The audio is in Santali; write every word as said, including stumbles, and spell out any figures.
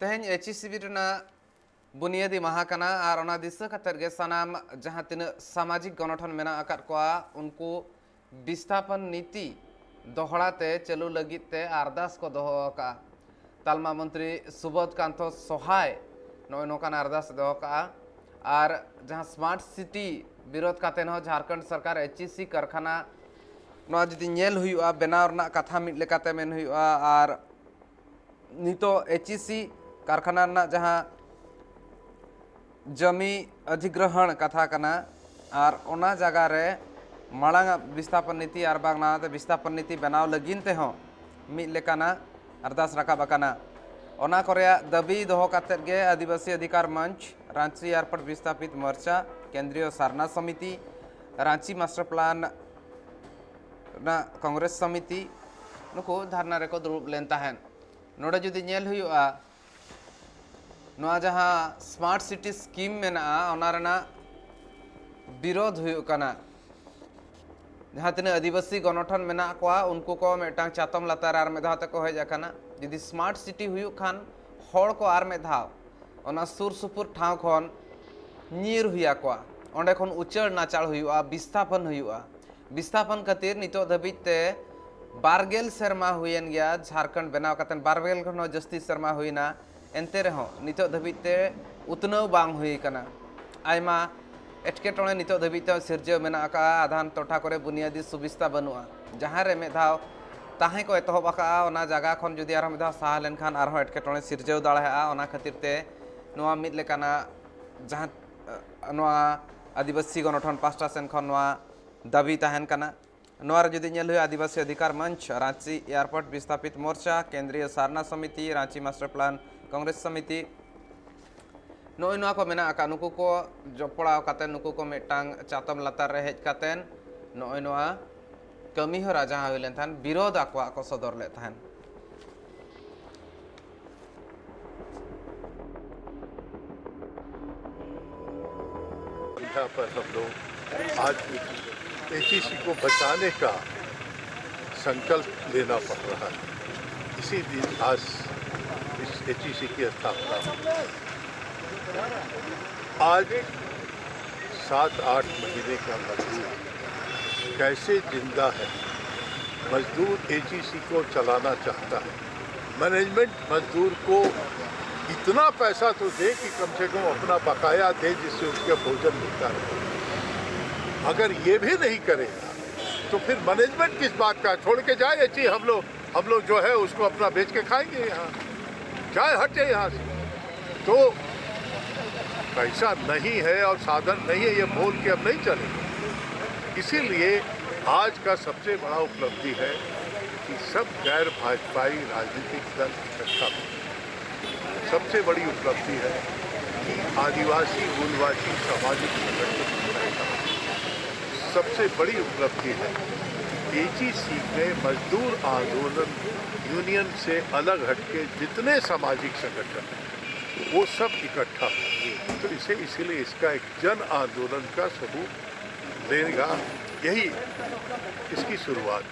ᱛᱮᱦᱮᱧ ᱮᱪᱤᱥᱤᱵᱤ ᱨᱮᱱᱟᱜ ᱵᱩᱱᱤᱭᱟᱹᱫᱤ ᱢᱟᱦᱟ ᱠᱟᱱᱟ ᱟᱨ ᱚᱱᱟ ᱫᱤᱥᱟᱹ ᱠᱟᱛᱮᱫ ᱜᱮ ᱥᱟᱱᱟᱢ ᱡᱟᱦᱟᱸ ᱛᱤᱱᱟᱹᱜ ᱥᱟᱢᱟᱡᱤᱠ ᱜᱚᱱᱚᱴᱷᱚᱱ ᱢᱮᱱᱟᱜ ᱟᱠᱟᱫ ᱠᱚᱣᱟ, ᱩᱱᱠᱩ ᱵᱤᱥᱛᱷᱟᱯᱚᱱ ᱱᱤᱛᱤ ᱫᱚᱦᱲᱟ ᱛᱮ ᱪᱟᱹᱞᱩ ᱞᱟᱹᱜᱤᱫ ᱛᱮ ᱟᱨᱫᱟᱥ ᱠᱚ ᱫᱚᱦᱚ ᱟᱠᱟᱫᱼᱟ᱾ ᱛᱟᱞᱢᱟ ᱢᱚᱱᱛᱨᱤ ᱥᱩᱵᱳᱫᱷ ᱠᱟᱱᱛᱚ ᱥᱚᱦᱟᱭ ᱱᱚᱜᱼᱚᱭ ᱱᱚᱝᱠᱟᱱ ᱟᱨᱫᱟᱥ ᱮ ᱫᱚᱦᱚ ᱠᱟᱜᱼᱟ᱾ ᱟᱨ ᱡᱟᱦᱟᱸ ᱥᱢᱟᱨᱴ ᱥᱤᱴᱤ ᱵᱤᱨᱳᱫᱷ ᱠᱟᱛᱮ ᱦᱚᱸ ᱡᱷᱟᱲᱠᱷᱚᱸᱰ ᱥᱚᱨᱠᱟᱨ ᱮᱪᱤᱥᱤ ᱠᱟᱨᱠᱷᱟᱱᱟ ᱱᱚᱣᱟ ᱡᱩᱫᱤ ᱧᱮᱞ ᱦᱩᱭᱩᱜᱼᱟ, ᱵᱮᱱᱟᱣ ᱨᱮᱱᱟᱜ ᱠᱟᱛᱷᱟ ᱢᱤᱫ ᱞᱮᱠᱟᱛᱮ ᱢᱮᱱ ᱦᱩᱭᱩᱜᱼᱟ, ᱟᱨ ᱱᱤᱛᱚᱜ ᱮᱪᱤᱥᱤ ᱠᱟᱨᱠᱷᱟᱱᱟ ᱨᱮᱱᱟᱜ ᱡᱟᱦᱟᱸ ᱡᱚᱢᱤ ᱚᱫᱷᱤᱜᱨᱚᱦᱚᱬ ᱠᱟᱛᱷᱟ ᱠᱟᱱᱟ, ᱟᱨ ᱚᱱᱟ ᱡᱟᱭᱜᱟ ᱨᱮ ᱢᱟᱲᱟᱝ ᱟᱜ ᱵᱤᱥᱛᱷᱟᱯᱚᱱ ᱱᱤᱛᱤ ᱟᱨ ᱵᱟᱝ ᱱᱟᱣᱟᱛᱮ ᱵᱤᱥᱛᱷᱟᱯᱚᱱ ᱱᱤᱛᱤ ᱵᱮᱱᱟᱣ ᱞᱟᱹᱜᱤᱫ ᱛᱮᱦᱚᱸ ᱢᱤᱫ ᱞᱮᱠᱟᱱᱟᱜ ᱟᱨᱫᱟᱥ ᱨᱟᱠᱟᱵ ᱟᱠᱟᱱᱟ᱾ ᱚᱱᱟ ᱠᱚ ᱨᱮᱭᱟᱜ ᱫᱟᱹᱵᱤ ᱫᱚᱦᱚ ᱠᱟᱛᱮᱫ ᱜᱮ ᱟᱹᱫᱤᱵᱟᱹᱥᱤ ᱚᱫᱷᱤᱠᱟᱨ ᱢᱚᱧᱪ, ᱨᱟᱸᱪᱤ ᱮᱭᱟᱨᱯᱳᱨᱴ ᱵᱤᱥᱛᱷᱟᱯᱤᱛ ᱢᱳᱨᱪᱟ, ᱠᱮᱱᱫᱨᱤᱭᱚ ᱥᱟᱨᱱᱟ ᱥᱚᱢᱤᱛᱤ, ᱨᱟᱸᱪᱤ ᱢᱟᱥᱴᱟᱨ ᱯᱞᱟᱱ ᱨᱮᱱᱟᱜ ᱠᱚᱝᱜᱨᱮᱥ ᱥᱚᱢᱤᱛᱤ ᱱᱩᱠᱩ ᱫᱷᱟᱨᱱᱟ ᱨᱮᱠᱚ ᱫᱩᱲᱩᱵ ᱞᱮᱱ ᱛᱟᱦᱮᱸᱫ᱾ ᱱᱚᱰᱮ ᱡᱩᱫᱤ ᱧᱮᱞ ᱦᱩᱭᱩᱜᱼᱟ, ᱱᱚᱣᱟ ᱡᱟᱦᱟᱸ ᱥᱢᱟᱨᱴ ᱥᱤᱴᱤ ᱥᱠᱤᱢ ᱢᱮᱱᱟᱜᱼᱟ, ᱚᱱᱟ ᱨᱮᱱᱟᱜ ᱵᱤᱨᱳᱫᱷ ᱦᱩᱭᱩᱜ ᱠᱟᱱᱟ᱾ ᱡᱟᱦᱟᱸ ᱛᱤᱱᱟᱹᱜ ᱟᱹᱫᱤᱵᱟᱹᱥᱤ ᱜᱚᱱᱚᱴᱷᱚᱱ ᱢᱮᱱᱟᱜ ᱠᱚᱣᱟ, ᱩᱱᱠᱩ ᱠᱚ ᱢᱤᱫᱴᱟᱝ ᱪᱟᱛᱚᱢ ᱞᱟᱛᱟᱨ ᱨᱮ ᱟᱨ ᱢᱤᱫ ᱫᱷᱟᱣ ᱛᱮᱠᱚ ᱦᱮᱡ ᱟᱠᱟᱱᱟ᱾ ᱡᱩᱫᱤ ᱥᱢᱟᱨᱴ ᱥᱤᱴᱤ ᱦᱩᱭᱩᱜ ᱠᱷᱟᱱ, ᱦᱚᱲ ᱠᱚ ᱟᱨ ᱢᱤᱫ ᱫᱷᱟᱣ ᱚᱱᱟ ᱥᱩᱨ ᱥᱩᱯᱩᱨ ᱴᱷᱟᱶ ᱠᱷᱚᱱ ᱧᱤᱨ ᱦᱩᱭ ᱟᱠᱚᱣᱟ, ᱚᱸᱰᱮ ᱠᱷᱚᱱ ᱩᱪᱟᱹᱲ ᱱᱟᱪᱟᱲ ᱦᱩᱭᱩᱜᱼᱟ, ᱵᱤᱥᱛᱷᱟᱯᱚᱱ ᱦᱩᱭᱩᱜᱼᱟ᱾ ᱵᱤᱥᱛᱷᱟᱯᱚᱱ ᱠᱷᱟᱹᱛᱤᱨ ᱱᱤᱛᱚᱜ ᱫᱷᱟᱹᱵᱤᱡ ᱛᱮ ᱵᱟᱨᱜᱮᱞ ᱥᱮᱨᱢᱟ ᱦᱩᱭᱮᱱ ᱜᱮᱭᱟ ᱡᱷᱟᱲᱠᱷᱚᱸᱰ ᱵᱮᱱᱟᱣ ᱠᱟᱛᱮ, ᱵᱟᱨᱜᱮᱞ ᱠᱷᱚᱱ ᱦᱚᱸ ᱡᱟᱹᱥᱛᱤ ᱥᱮᱨᱢᱟ ᱦᱩᱭᱮᱱᱟ, ᱮᱱᱛᱮ ᱨᱮᱦᱚᱸ ᱱᱤᱛᱚᱜ ᱫᱷᱟᱹᱵᱤᱡ ᱛᱮ ᱩᱛᱱᱟᱹᱣ ᱵᱟᱝ ᱦᱩᱭ ᱟᱠᱟᱱᱟ᱾ ᱟᱭᱢᱟ ᱮᱴᱠᱮᱴᱚᱬᱮ ᱱᱤᱛᱚᱜ ᱫᱷᱟᱹᱵᱤᱡ ᱛᱮ ᱥᱤᱨᱡᱟᱹᱣ ᱢᱮᱱᱟᱜ ᱟᱠᱟᱫᱼᱟ᱾ ᱟᱫᱷᱟᱱ ᱴᱚᱴᱷᱟ ᱠᱚᱨᱮ ᱵᱩᱱᱤᱭᱟᱫᱤ ᱥᱩᱵᱤᱥᱛᱟ ᱵᱟᱹᱱᱩᱜᱼᱟ, ᱡᱟᱦᱟᱸ ᱨᱮ ᱢᱤᱫ ᱫᱷᱟᱣ ᱛᱟᱦᱮᱸ ᱠᱚ ᱮᱛᱚᱦᱚᱵ ᱟᱠᱟᱫᱼᱟ, ᱚᱱᱟ ᱡᱟᱭᱜᱟ ᱠᱷᱚᱱ ᱡᱩᱫᱤ ᱟᱨᱦᱚᱸ ᱢᱤᱫ ᱫᱷᱟᱣ ᱥᱟᱦᱟ ᱞᱮᱱᱠᱷᱟᱱ ᱟᱨᱦᱚᱸ ᱮᱴᱠᱮᱴᱚᱬᱮ ᱥᱤᱨᱡᱟᱹᱣ ᱫᱟᱲᱮᱭᱟᱜᱼᱟ᱾ ᱚᱱᱟ ᱠᱷᱟᱹᱛᱤᱨ ᱛᱮ ᱱᱚᱣᱟ ᱢᱤᱫ ᱞᱮᱠᱟᱱᱟᱜ ᱡᱟᱦᱟᱸ, ᱱᱚᱣᱟ ᱟᱹᱫᱤᱵᱟᱹᱥᱤ ᱜᱚᱱᱚᱴᱷᱚᱱ ᱯᱟᱦᱴᱟ ᱥᱮᱱ ᱠᱷᱚᱱ ᱱᱚᱣᱟ ᱫᱟᱹᱵᱤ ᱛᱟᱦᱮᱱ ᱠᱟᱱᱟ᱾ ᱱᱚᱣᱟ ᱨᱮ ᱡᱩᱫᱤ ᱧᱮᱞ ᱦᱩᱭᱩᱜᱼᱟ, ᱟᱹᱫᱤᱵᱟᱹᱥᱤ ᱚᱫᱷᱤᱠᱟᱨ ᱢᱚᱧᱪ, ᱨᱟᱸᱪᱤ ᱮᱭᱟᱨᱯᱳᱨᱴ ᱵᱤᱥᱛᱷᱟᱯᱤᱛ ᱢᱳᱨᱪᱟ, ᱠᱮᱱᱫᱨᱤᱭᱚ ᱥᱟᱨᱱᱟ ᱥᱚᱢᱤᱛᱤ, ᱨᱟᱸᱪᱤ ᱢᱟᱥᱴᱟᱨ ᱯᱞᱟᱱ ᱠᱚᱝᱜᱨᱮᱥ ᱥᱚᱢᱤᱛᱤ, ᱱᱚᱜᱼᱚᱭ ᱱᱚᱣᱟ ᱠᱚ ᱢᱮᱱᱟᱜ ᱟᱠᱟᱫ, ᱱᱩᱠᱩ ᱠᱚ ᱡᱚᱯᱲᱟᱣ ᱠᱟᱛᱮ, ᱱᱩᱠᱩ ᱠᱚ ᱢᱤᱫᱴᱟᱝ ᱪᱟᱛᱚᱢ ᱞᱟᱛᱟᱨ ᱨᱮ ᱦᱮᱡ ᱠᱟᱛᱮ ᱱᱚᱜᱼᱚᱭ ᱱᱚᱣᱟ ᱠᱟᱹᱢᱤ ᱦᱚᱨᱟ ᱡᱟᱦᱟᱸ ᱦᱩᱭ ᱞᱮᱱ ᱛᱟᱦᱮᱸᱫ, ᱵᱤᱨᱳᱫᱷ ᱟᱠᱚᱣᱟᱜ ᱠᱚ ᱥᱚᱫᱚᱨ ᱞᱮᱫ ᱛᱟᱦᱮᱸᱫ᱾ पर हम लोग आज एचईसी को बचाने का संकल्प लेना पड़ रहा है। इसी दिन आज इस एचईसी की स्थापना हुई। आज सात आठ महीने का मजदूर कैसे जिंदा है? मजदूर एचईसी को चलाना चाहता है। मैनेजमेंट मजदूर को इतना पैसा तो दे कि कम से कम अपना बकाया दे, जिससे उसका भोजन मिलता रहे। अगर ये भी नहीं करेगा तो फिर मैनेजमेंट किस बात का? छोड़ के जाए एचई, हम लोग हम लोग जो है उसको अपना बेच के खाएंगे यहाँ, जाए, हट जाए यहाँ से। तो पैसा नहीं है और साधन नहीं है, ये बोल के अब नहीं चलेगा। इसीलिए आज का सबसे बड़ा उपलब्धि है कि सब गैर भाजपाई राजनीतिक दल इकट्ठा हुए। सबसे बड़ी उपलब्धि है कि आदिवासी मूलवासी सामाजिक संगठन इकट्ठा हुए। सबसे बड़ी उपलब्धि है एचईसी में मजदूर आंदोलन यूनियन से अलग हटके जितने सामाजिक संगठन हैं, वो सब इकट्ठा हुए। तो इसे, इसीलिए इसका एक जन आंदोलन का स्वरूप लेगा। यही इसकी शुरुआत।